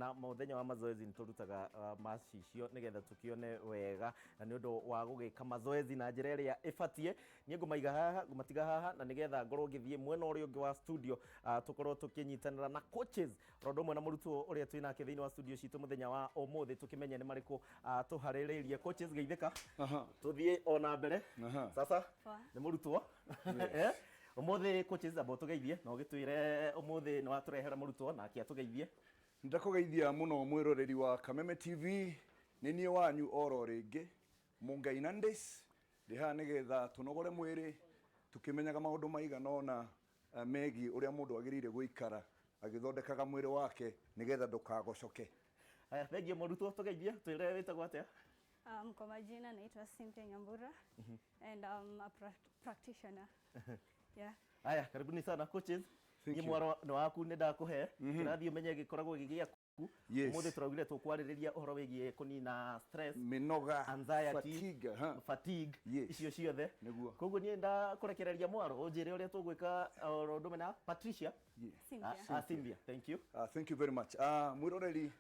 Na mũthenya wa mazoezi nĩ tũrutaga macicio nĩgetha tũkĩone wega, na nĩ ũndũ wa gũgĩka mazoezi na njĩra ĩrĩa ĩbatiĩ. Niĩ ngũmaiga haha, ngũmatiga haha, na nĩgetha ngorwo ngĩthiĩ mwena ũrĩa ũngĩ wa studio, tũkorwo tũkĩnyitanĩra na coaches oro ũndũ ũmwe na mũrutwo ũrĩa twĩ nake thĩinĩ wa studio citũ mũthenya wa ũmũthĩ, tũkĩmenye nĩ marĩkũ tũharĩrĩirie. Coaches, geithĩka. Tũthiĩ o na mbere. Sasa Poa. nĩ mũrutwo. Eh? Ũmũthĩ coaches, amba ũtũgeithie na ũgĩtwĩre ũmũthĩ nĩ watũrehera mũrutwo nake atũgeithie. Ndakũgeithia mũno mwĩroreri wa Kameme TV, nĩ niĩ wanyu oro rĩngĩ Mũngai Nandis, ndĩ haha nĩgetha tũnogore mwĩrĩ tũkĩmenyaga maũndũ maigana ũna megiĩ ũrĩa mũndũ agĩrĩire gũikara agĩthondekaga mwĩrĩ wake nĩgetha ndũkagocoke. Haya, thengiũ mũrutwo, tũgeithie, twĩre wĩtagwo atĩa? Kwa majina naitwa Cynthia Nyambura and I'm a practitioner. Yeah. Haya, karibuni sana coaches. Thank Niĩ you. mwaro nĩ waku nĩ ndakũhe kĩrathiĩ ũmenye gĩkoragwo gĩ gĩaku. Yes. Ũmũthĩ tũraugire tũkwarĩrĩria ũhoro wĩgiĩ kũnina stress, mĩnoga, anxiety, fatigue, ha. Fatigue, Yes. icio ciothe. Nĩguo. Koguo niĩ ndakũrekereria mwaro ũnjĩre ũrĩa tũgwĩka oro ũndũ ũmwe na Patricia. Cynthia. Ah, Cynthia, thank you. Thank you very much. Mwĩroreri,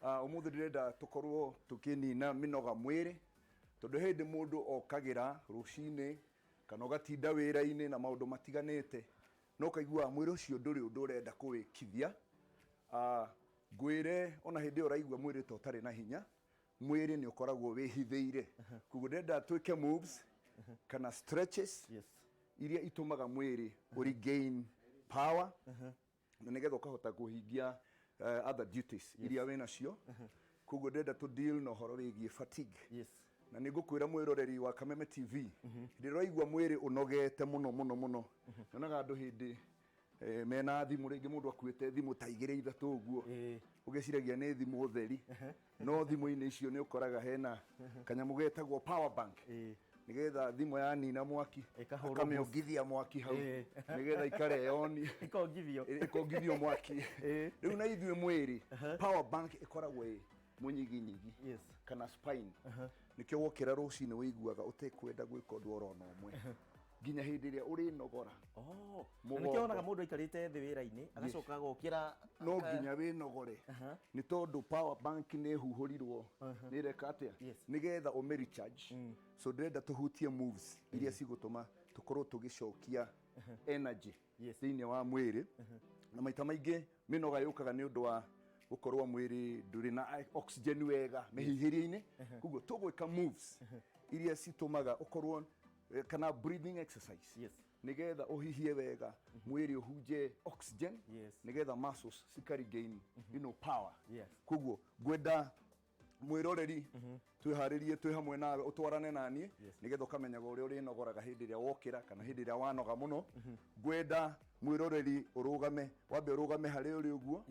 ũmũthĩ ndĩrenda tũkorwo tũkĩnina mĩnoga mwĩrĩ, tondũ hĩndĩ mũndũ okagĩra rũcinĩ kana ũgatinda wĩra-inĩ na maũndũ matiganĩte, no ũkaigua mwĩrĩ ũcio ndũrĩ ũndũ ũrenda kũwĩkithia. Ngwĩre ona hĩndĩ ĩyo ũraigua mwĩrĩ ta ũtarĩ na hinya, mwĩrĩ nĩ ũkoragwo wĩhithĩire. Koguo ndĩrenda twĩke moves kana stretches iria itũmaga mwĩrĩ ũ regain power na nĩgetha ũkahota kũhingia other duties iria wĩ nacio. Koguo ndĩrenda tũ deal na ũhoro wĩgiĩ fatigue. Na nĩ ngũkwĩra mwĩroreri wa Kameme TV, hĩndĩ ĩrĩa ũraigua mwĩrĩ ũnogete mũno mũno mũno, nyonaga andũ hĩndĩ mena thimũ, rĩngĩ mũndũ akuĩte thimũ ta igĩrĩ ithatũ ũguo, ũgeciragia nĩ thimũ theri, no thimũ-inĩ icio nĩ ũkoraga hena kanyamũ getagwo power bank, nĩgetha thimũ yanina mwaki Ĩkahũrwo. Akamĩongithia mwaki hau nĩgetha ikare yoni. Ĩkongithio. Ĩkongithio mwaki. Rĩu na ithuĩ mwĩrĩ, power bank ĩkoragwo ĩ mũnyiginyigi kana spine. Nĩkĩo wokĩra rũcinĩ ũiguaga ũtekwenda gwĩka ũndũ oro na ũmwe nginya hĩndĩ ĩrĩa ũrĩnogora Oh, na mũgongo. nĩkĩo wonaga mũndũ aikarĩte thĩ wĩra-inĩ agacoka agokĩra. No nginya wĩnogore, nĩ tondũ power bank nĩ ĩhuhũrirwo, nĩ ĩreka atĩa? Nĩgetha ũmĩ recharge. So ndĩrenda tũhutie moves iria cigũtũma tũkorwo tũgĩcokia energy thĩinĩ wa mwĩrĩ. Na maita maingĩ mĩnoga yũkaga nĩ ũndũ wa gũkorwo mwĩrĩ ndũrĩ na oxygen wega mĩhihĩrie-inĩ. Koguo tũgwĩka moves iria citũmaga ũkorwo kana breathing exercise nĩgetha ũhihie wega, mwĩrĩ ũhunje oxygen, nĩgetha muscles cika regain power. Koguo ngwenda mwĩroreri twĩharĩrie twĩ hamwe nawe, ũtwarane naniĩ nĩgetha ũkamenyaga ũrĩa ũrĩnogoraga hĩndĩ ĩrĩa wokĩra kana hĩndĩ ĩrĩa wanoga mũno. Ngwenda mwĩroreri ũrũgame, wambe ũrũgame harĩa ũrĩ ũguo.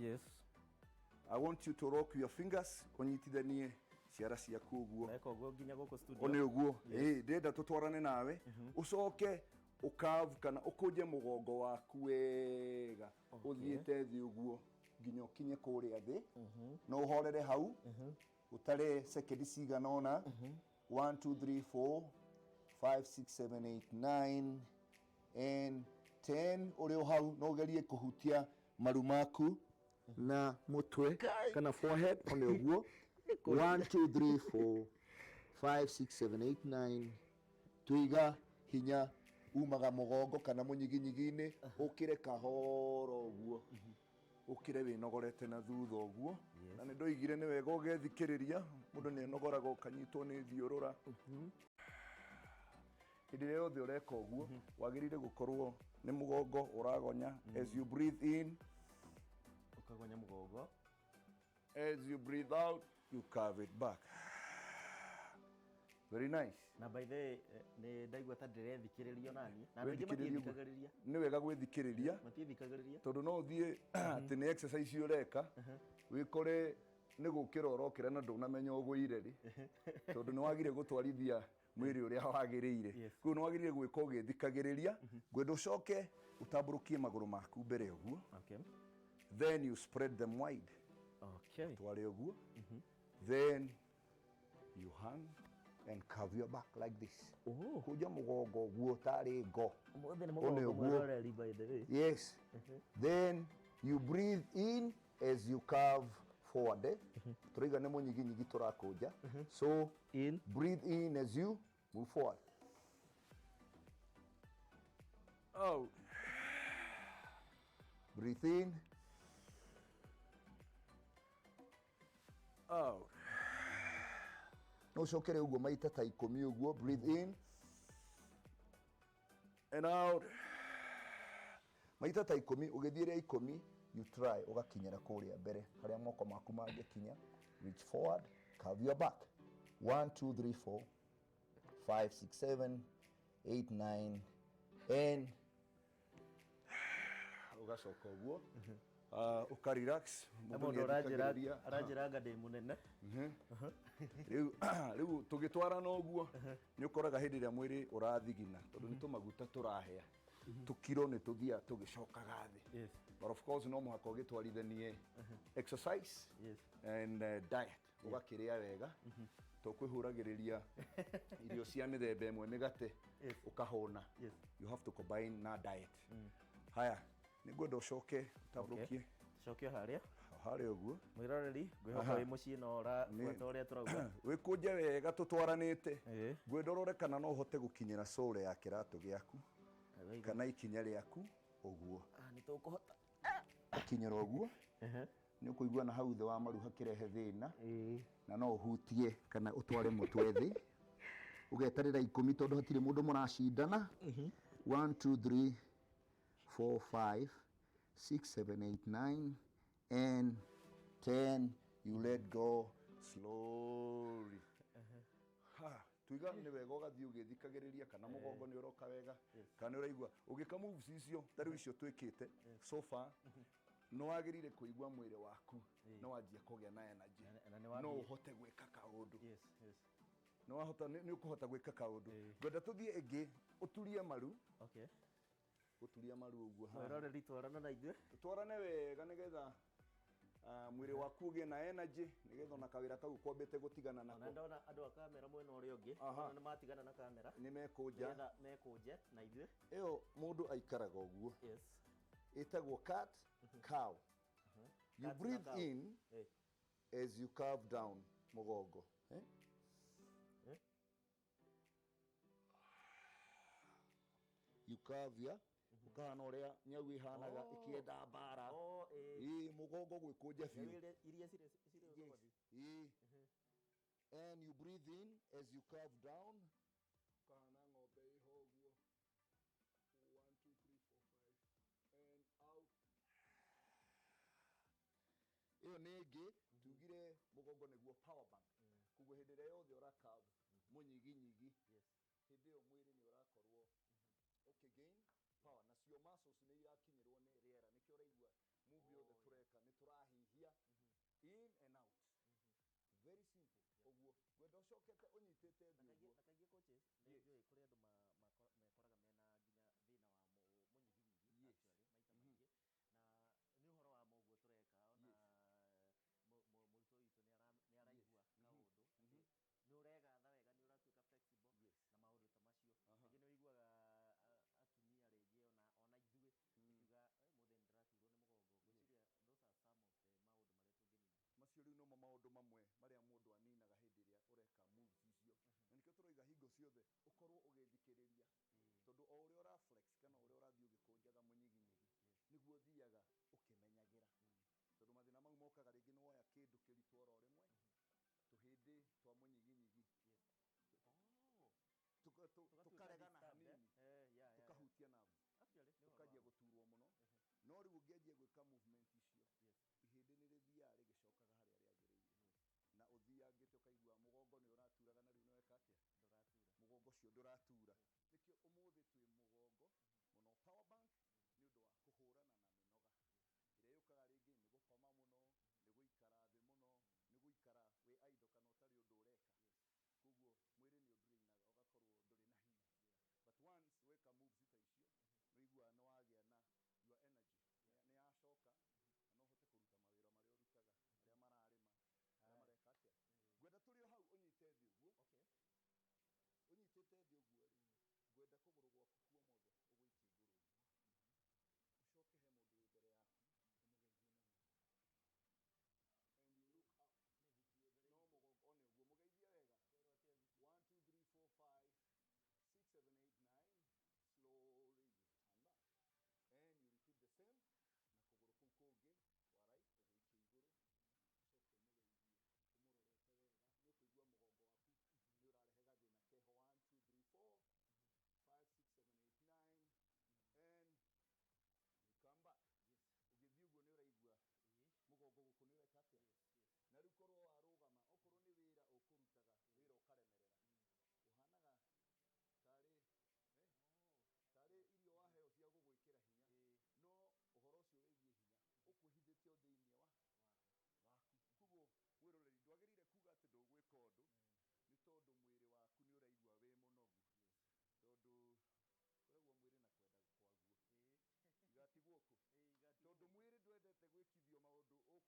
I want you to rock your fingers, ũnyitithanie ciara ciaku ũguo. Ndeka ũguo nginya gũkũ studio. Nĩ ũguo. Ĩĩ, ndĩrenda tũtwarane nawe, ũcoke ũkavu kana ũkũnje mũgongo waku wega ũthiĩte thĩ ũguo nginya ũkinye kũrĩa thĩ. No ũhorere hau ũtare sekendi cigana ũna: 1, 2, 3, 4, 5, 6, 7, 8, 9 and 10. Ũrĩ o hau no ũgerie kũhutia maru maku na mũtwe kana forehead. One ũguo: 1, 2, 3, 4, 5, 6, 7, 8, 9. Twiga hinya umaga mũgongo kana mũnyiginyigi-inĩ. Ũkĩre kahora ũguo, ũkĩre wĩnogorete na thutha ũguo. Na nĩ ndoigire nĩ wega ũgethikĩrĩria, mũndũ nĩ enogoraga ũkanyitwo nĩ thiũrũra. Hĩndĩ ĩrĩa yothe ũreka ũguo, wagĩrĩire gũkorwo nĩ mũgongo ũragonya. As you breathe in, ũkagonya mũgongo. As you breathe out, you curve it back. Very nice. Na by the way, nĩ ndaigua ta ndĩrethikĩrĩria nani na andũ aingĩ Gwĩthikĩrĩria ũguo. matiĩthikagĩrĩria. Nĩ wega gwĩthikĩrĩria, Matiĩthikagĩrĩria, tondũ no ũthiĩ atĩ nĩ exercise ũreka, wĩkore nĩ gũkĩra ũrokĩra na ndũnamenya ũgũire rĩ, tondũ nĩ wagire gũtwarithia mwĩrĩ ũrĩa wagĩrĩire. Koguo nĩ wagĩrĩire gwĩka ũgĩthikagĩrĩria. Ngwenda ũcoke ũtambũrũkie magũrũ maku mbere ũguo, then you spread them wide. Tware ũguo, then you hang and curve your back like this. Oh. Kũnja mũgongo ũguo tarĩ ngo. Ũmũthĩ nĩ Ũũ nĩ mũgongo ũguo. mwĩroreri, by the way. Yes. Then you breathe in as you curve. Forward, eh? Tũraiga nĩ mũnyiginyigi tũrakũnja. So in, breathe in as you move forward. Out. Breathe in. Out. No ũcokere ũguo maita ta 10 ũguo. Breathe in and out. Maita ta 10, ũgĩthiĩ rĩa 10, you try ũgakinyĩra kũrĩa mbere harĩa moko maku mangĩkinya. Reach forward, curve your back. 1 2 3 4 5 6 7 8 9 and ũgacoka ũguo. Ũka relax. Na Mũndũ mũndũ aranjĩra nĩethikagĩrĩria. Aranjĩra anga ndĩ mũnene. Rĩu tũgĩtwarana ũguo nĩ ũkoraga hĩndĩ ĩrĩa mwĩrĩ ũrathigina, tondũ nĩ tũmaguta tũrahĩa, tũkiro nĩ tũthiaga tũgĩcokaga thĩ. But of course no mũhaka ũgĩtwarithanie exercise and diet, ũgakĩrĩa wega, to kwĩhũragĩrĩria irio cia mĩthemba ĩmwe, mĩgate, ũkahũna. You have to combine na diet. Haya, nĩ ngwenda ũcoke ũtambũrũkie. Coke harĩa? Harĩa ũguo. Mwĩroreri, ngwĩhoka wĩ mũciĩ na ũrabuata ũrĩa tũrauga. Wĩkũnje wega tũtwaranĩte. Ngwenda ũrore kana no ũhote gũkinyĩra sole ya kĩratũ gĩaku kana ikinya rĩaku ũguo. Ah, nĩ tũkũhota. Ũkinyĩra ũguo nĩ ũkũigua na hau thĩ wa maru hakĩrehe thĩna, na no ũhutie kana ũtware mũtwe thĩ. Ũgeterera 10 tondũ hatirĩ mũndũ mũracindana. 1 2 3 4 5 6 7 8 9 and 10. You let go slowly. Ha, tuiga nĩ wega ũgathiĩ ũgĩthikagĩrĩria kana mũgongo nĩ ũroka wega, kana nĩ ũraigua ũgĩka moves icio ta rĩu icio twĩkĩte so far, nĩ wagĩrĩire kũigua mwĩrĩ waku nĩ wanjia kũgĩa na energy. Na nĩ wambia- No ũhote gwĩka kaũndũ. Nĩ wahota, nĩ ũkũhota gwĩka kaũndũ. Ngwenda tũthiĩ ĩngĩ, ũturie maru. Gũturia maru ũguo haha. Mwĩroreri, twarana na ithuĩ. Twarane wega nĩgetha mwĩrĩ waku ũgĩe na energy, nĩgetha ona kawĩra kau kwambĩte gũtigana Ona nako. ndona andũ a kamera mwena ũrĩa ũngĩ, ona nĩ matigana na kamera. Nĩ mekũnja. Nĩgetha mekũnje na ithuĩ. Ĩyo mũndũ aikaraga ũguo. Ĩtagwo cat cow. You Cat na breathe cow. in as you curve down mũgongo. Eh? You curve ya ũkahana ũrĩa nyau ĩhanaga ĩkĩenda mbara. Oh, eh. Ĩĩ, mũgongo gwĩkũnja Nyau biũ. iria cirĩ ũcogothi. Ĩĩ. And you breathe in as you curve down. Ũkahana ng'ombe ĩho ũguo. 1 2 3 4 5 and out. Ĩyo nĩ ĩngĩ, tugire mũgongo nĩguo power bank. Koguo hĩndĩ ĩrĩa yothe ũra curve mũnyiginyigi, hĩndĩ ĩyo mwĩrĩ nĩ ũrakorwo ũkĩgain power, nacio muscles nĩ irakinyĩrwo nĩ rĩera. Nĩkĩo ũraigua move yothe tũreka nĩ tũrahihia in and out. Very simple ũguo. Ngwenda ũcokete ũnyitĩte thĩ Na ũguo. kaingĩ coaches, nĩ njũĩ kũrĩ andũ mekoraga mena nginya thĩna wa mũnyiginyigi, actually, maita maingĩ. Na nĩ ũhoro wa ma ũguo tũreka, ona mũrutwo witũ nĩ araigua kaũndũ atĩ nĩ ũregatha wega, nĩ ũratuĩka flexible na maũndũ ta macio. Rĩngĩ nĩ ũiguaga atumia rĩngĩ ona ithuĩ tũkiuga, "Eh, mũthĩ nĩ ndĩraturwo nĩ mũgongo." Ngwĩciria those are some of the maũndũ marĩa tũngĩnina. Macio rĩu nomo maũndũ mamwe marĩa mũndũ aninaga hĩndĩ ĩrĩa ũreka moves icio, na nĩkĩo tũroiga hingo ciothe ũkorwo ũgĩthikĩrĩria, tondũ o ũrĩa ũra flex kana ũrĩa ũrathiĩ ũgĩkũnjaga mũnyiginyigi, nĩguo ũthiaga ũkĩmenyagĩra, tondũ mathĩna mau mokaga rĩngĩ nĩ woya kĩndũ kĩritũ oro rĩmwe, tũhĩndĩ twa mũnyiginyigi Tũgatuĩka tũkaregana disturbed, eh? hanini, Eh, yeah. tũkahutia nerves, Actually, nĩ ũhoro ũkanjia wa ma. gũturwo mũno. No rĩu ũngĩanjia gwĩka movement icio, ihĩndĩ nĩ rĩthiaga rĩgĩcokaga harĩa rĩagĩrĩire, na ũthiangĩte ũkaigua mũgongo nĩ ũraturaga, na rĩu nĩ weka atĩa? Ndũratura. Mũgongo ũcio ndũratura. Nĩkĩo ũmũthĩ twĩ mũgongo mũno power bank, nĩ ũndũ wa kũhũrana na mĩnoga ĩrĩa yũkaga rĩngĩ nĩ gũkoma mũno, nĩ gũikara thĩ mũno, nĩ gũikara wĩ idle kana ũtarĩ ũndũ ũreka. Koguo mwĩrĩ nĩ ũdrainaga, ũgakorwo ndũrĩ na hinya. But once weka moves ta icio, nĩ ũiguaga nĩ wagĩa na your energy nĩ yacoka, na no ũhote kũruta mawĩra marĩa ũrutaga, arĩa mararĩma, arĩa mareka atĩa. Ngwenda tũrĩ o hau ũnyite thĩ ũguo. Ũnyitĩte thĩ ũguo rĩ,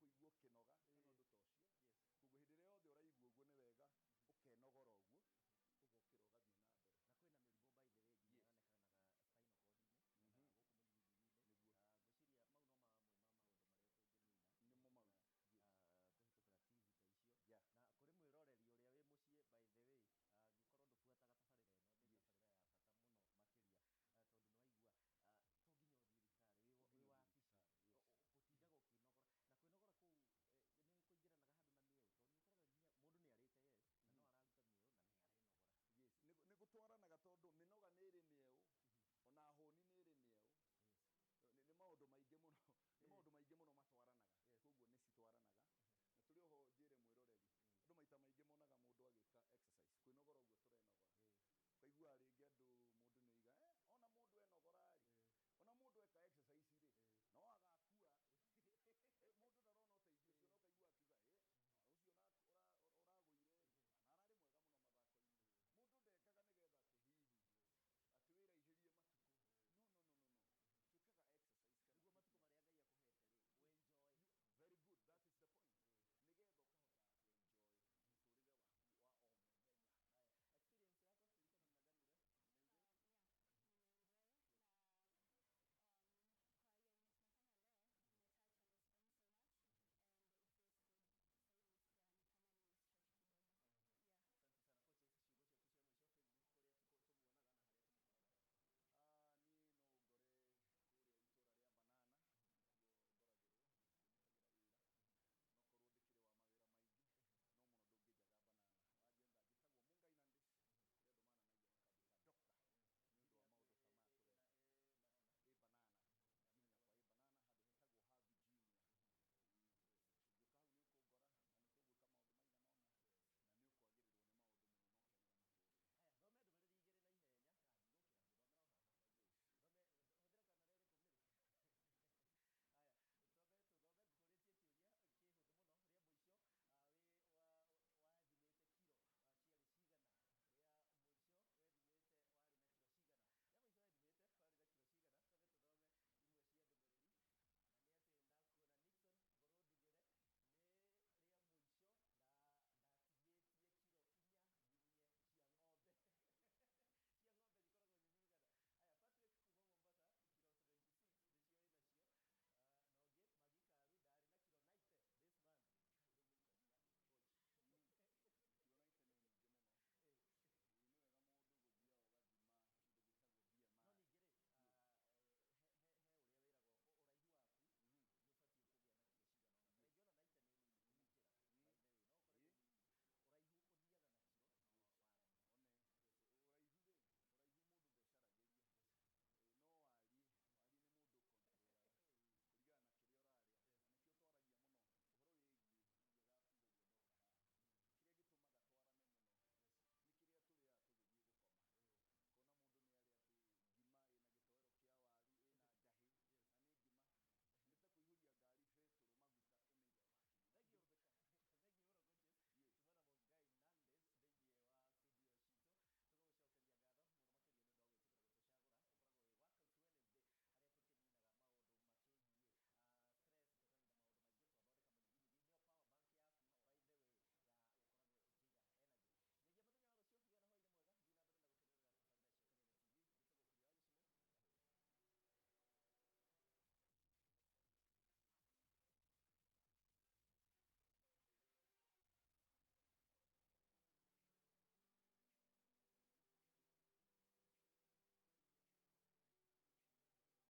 Ũkũigua ũkĩnoga.